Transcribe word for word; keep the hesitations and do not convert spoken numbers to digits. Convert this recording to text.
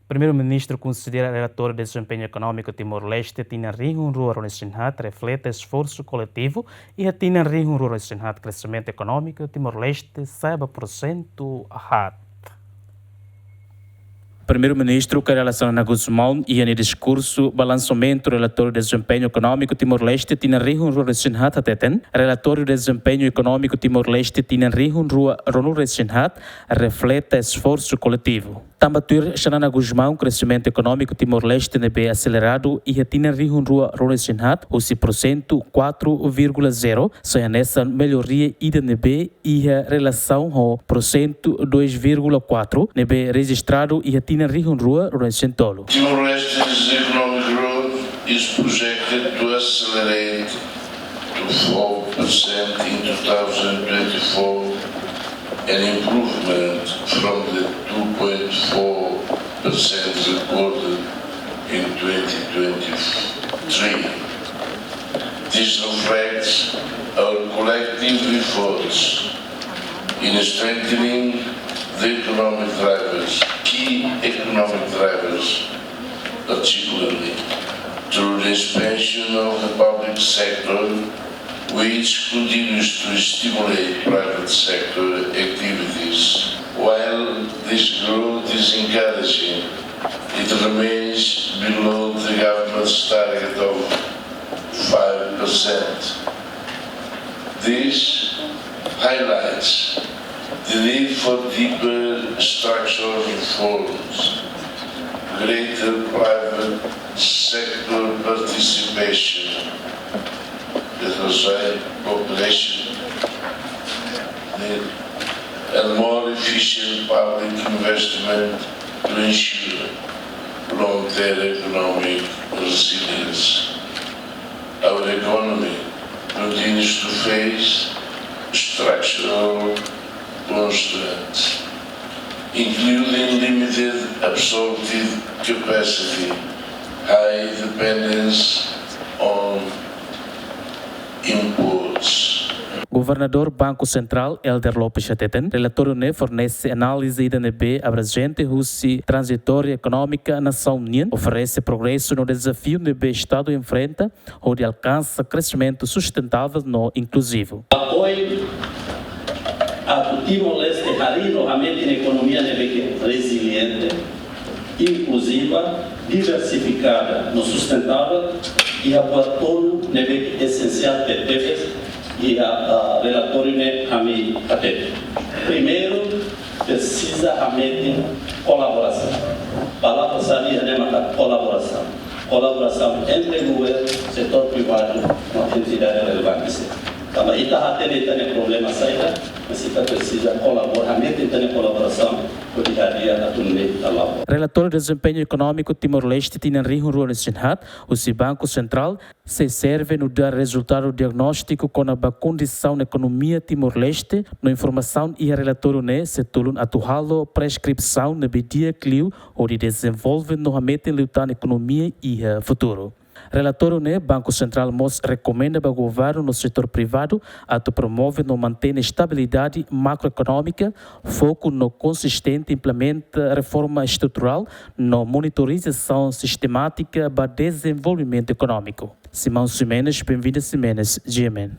Primeiru-Ministru konsidera relatóriu dezempeñu ekonómiku Timor-Leste tinan rihun rua ruanulu-resin-haat reflete esforsu koletivu, iha tinan rihun rua ruanulu-resin-haat kreximentu ekonómiku Timor-Leste sa'e ba porsentu haat. Primeiru-Ministru Kay Rala Xanana Gusmão iha nia diskursu ba lansamentu relatóriu dezempeñu ekonómiku Timor-Leste tinan rihun rua ruanulu-resin-haat hateten, relatóriu dezempeñu ekonómiku Timor-Leste tinan rihun rua ruanulu-resin-haat reflete esforsu koletivu. Tanba tuir Xanana Gusmão, kreximentu ekonómiku Timor-Leste ne'ebé aseleradu iha tinan rihun rua ruanulu-resin-haat husi porsentu quatro vírgula zero, sai hanesan melloria ida ne'ebé iha relasaun ho porsentu dois vírgula quatro ne'ebé rejistradu iha tinan rihun rua ruanulu-resin-tolu. Timor-Leste's economic growth is projected to accelerate to four percent in two thousand twenty-four, an improvement from the two point four percent recorded in twenty twenty-three. This reflects our collective efforts in strengthening the economic drivers, key economic drivers, particularly through the expansion of the public sector, which continues to stimulate private sector activities. While this growth is encouraging, it remains below the government's target of five percent. This highlights the need for deeper structural reforms, greater private sector participation, that was right, cooperation, and more efficient public investment to ensure long-term economic resilience. Our economy continues to face structural constraints, including limited absorptive capacity, high dependence on imports. Governadór Banku Sentrál, Helder Lopes hateten, relatóriu ne'e fornese análize ida ne'ebé abrangente husi trajetória ekonómika nasaun nian, oferese progresu no dezafiu ne'ebé Estadu enfrenta, hodi alkansa kreximentu sustentável no inkluzivu. Apoiu atu Timor-Leste harii no hametin ekonomia ne'ebé ke reziliente, inkluziva, diversifikada no sustentável, iha buat tolu ne'ebé ke esensiál tebetebes iha, ah, relatóriu ne'e ami hatete. Primeiru, presiza hametin kolaborasaun. Palavra xave iha ne'e maka kolaborasaun. Kolaborasaun entre governu, setór privadu, no entidade relevante sira. Tanba ita hatene ita-nia problema saida, mas ita presiza kolabora, hametin ita-nia kolaborasaun, hodi hadi'a atu nune'e ita labora. Relatóriu dezempeñu ekonómiku Timor-Leste tinan rihun rua ruanulu-resin-haat, husi Banku Sentrál, sei serve nu'udar rezultadu diagnóstiku kona-ba kondisaun ekonomia Timor-Leste, no informasaun iha relatóriu ne'e sei tulun atu halo preskripsaun ne'ebé di'ak liu hodi dezenvolve no hametin liután ekonomia iha futuru. Relatóriu ne'e, Banku Sentrál mós rekomenda ba governu no setór privadu atu promove no mantein estabilidade makroekonómika, foku no konsistente implementa reforma estruturál no monitorizasaun sistemátika ba dezenvolvimentu ekonómiku. Simão Ximenes, Benvinda Ximenes, G M N.